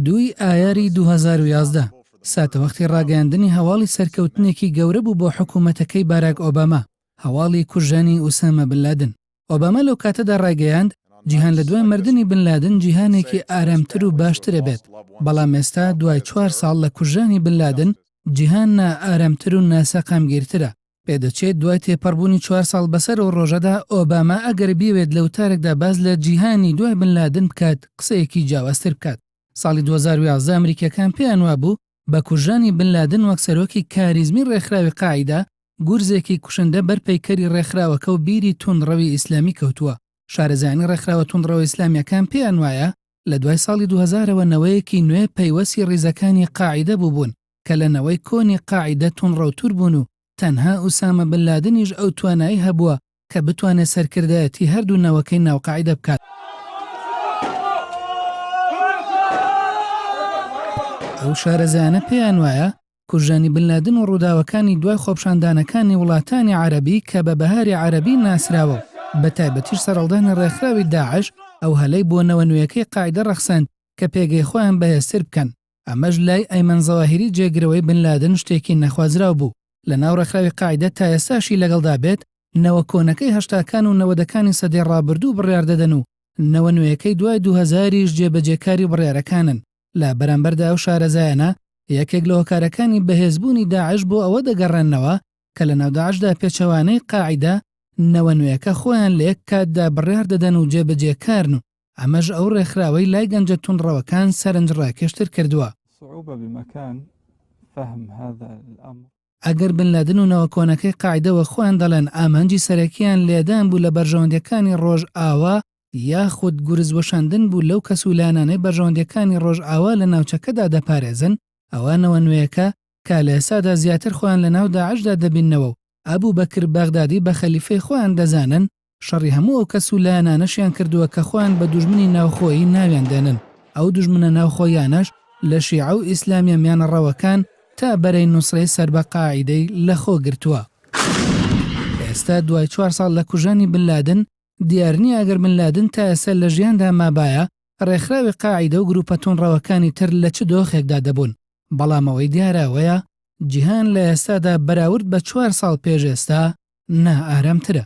دووی ئایاری 2011، ساتەوەختی ڕاگەیاندنی هەواڵی سەرکەوتنێکی گەورە بوو بۆ حکوومەتەکەی باراک ئۆباما، هەواڵی کوژرانی ئوسامە بن لادن. ئۆباما لەو کاتەدا ڕایگەیاند، جیهان لە دوای مردنی بن لادن جیهانێکی ئارامتر و باشترە بێت، بەڵام ئێستا دوای چوار ساڵ لە کوژرانی بن لادن، جیهان نائارامتر و ناسەقامگیرترە. پێدەچێت دوای تێپەڕبوونی چوار ساڵ بەسەر ئەو ڕۆژەدا، ئۆباما ئەگەر بیەوێت لە وتارێکدا باس لە جیهانی دوای بن لادن بکات، قسەیەکی جیاوازتر بکات. ساڵی 2011 ئەمریکییەکان پێیان وابوو بە کوژرانی بن لادن وەک سەرۆکی کاریزمی ڕێکخراوی قاعیدە، گورزێکی کوشندە بەر پەیکەری ڕێکخراوەکە و بیری توندڕەوی ئیسلامی کەوتووە. شارەزایانی ڕێکخراوە توندڕەوە ئیسلامییەکان پێیان وایە لە دوای ساڵی 2000 ەوە نەوەیەکی نوێ پەیوەسی ڕیزەکانی قاعیدە بووبوون کە لە نەوەی کۆنی قاعیدە توندڕەوتر بوون و تەنها ئوسامە بن لادنیش ئەو توانای هەبووە کە بتوانێت سەرکردایەتی هەردوو نەوەکەی ناو قاعیدە بکات. ئەو شارەزایانە پێیان وایە کوژرانی بن لادن و ڕووداوەکانی دوای خۆپشاندانەکانی وڵاتانی عەرەبی کە بە بەهاری عەرەبی ناسراوە و بە تایبەتیش سەرهەڵدانی ڕێکخراوی داعش ئەو هەلەی بۆ نەوە نوێیەکەی قاعیدە ڕەخساند کە پێگەی خۆیان بەهێزتر بکەن. ئەمەش لای ئەیمەن زەواهیری جێگرەوەی بن لادن شتێکی نەخوازراو بوو لە ناو ڕێکخراوی قاعیدە تا ئێستاشی لەگەڵدا بێت نەوە کۆنەکەی هەشتاکان و نەوەدەکانی سەدەی ڕابردوو بڕیار دەدەن و نەوە نوێیەکەی دوای دووهەزاریش جێبەجێکاری بڕیارەکانن لە بەرامبەردا ئەو شارەزایانە یەکێک لە هۆکارەکانی بەهێزبوونی داعش بۆ ئەوە دەگەڕێننەوە کە لەناو داعشدا پێچەوانەی قاعیدە نەوە نوێیەکە خۆیان لە یەک کاتدا بڕیار دەدەن و جێبەجێکارن و ئەمەش ئەو ڕێکخراوەی لای گەنجە توندڕەوەکان سەرنجڕاکێشتر کردووە. صعوبە بمکان فهم هذا الامر. ئەگەر بن لادن و نەوە کۆنەکەی قاعیدە وەک خۆیان دەڵێن ئامانجی سەرەکییان لێدان بوو لە بەرژەوەندییەکانی ڕۆژئاوا یاخود گورز وەشاندن بوو لەو کەس و لایەنانەی بەرژەوەندییەکانی ڕۆژئاوا لە ناوچەکەدا دەپارێزن، ئەوا نەوە نوێیەکە کە لە ئێستادا زیاتر خۆیان لە ناو داعشدا دەبیننەوە و ئەبوبەکر بەغدادی بە خەلیفەی خۆیان دەزانن، شەڕی هەموو ئەو کەس و لایەنانەشیان کردووە کە خۆیان بە دوژمنی ناوخۆیی ناویان دێنن، ئەو دوژمنە ناوخۆییانەش لە شیعە و ئیسلامیە میانەڕەوەکان تا بەرەی نوسرەی سەر بە قاعیدەی لەخۆ گرتووە. ئێستا دوای چوار ساڵ لە کوژرانی بن لادن، دیار نییە ئەگەر بن لادن تا ئێستا لە ژیاندا مابایە، ڕێکخراوی قاعیدە و گروپە توندڕەوەکانی تر لە چ دۆخێکدا دەبوون، بەڵام ئەوەی دیارە ئەوەیە جیهان لە ئێستادا بەراورد بە چوار ساڵ پێش ئێستا نائارامترە.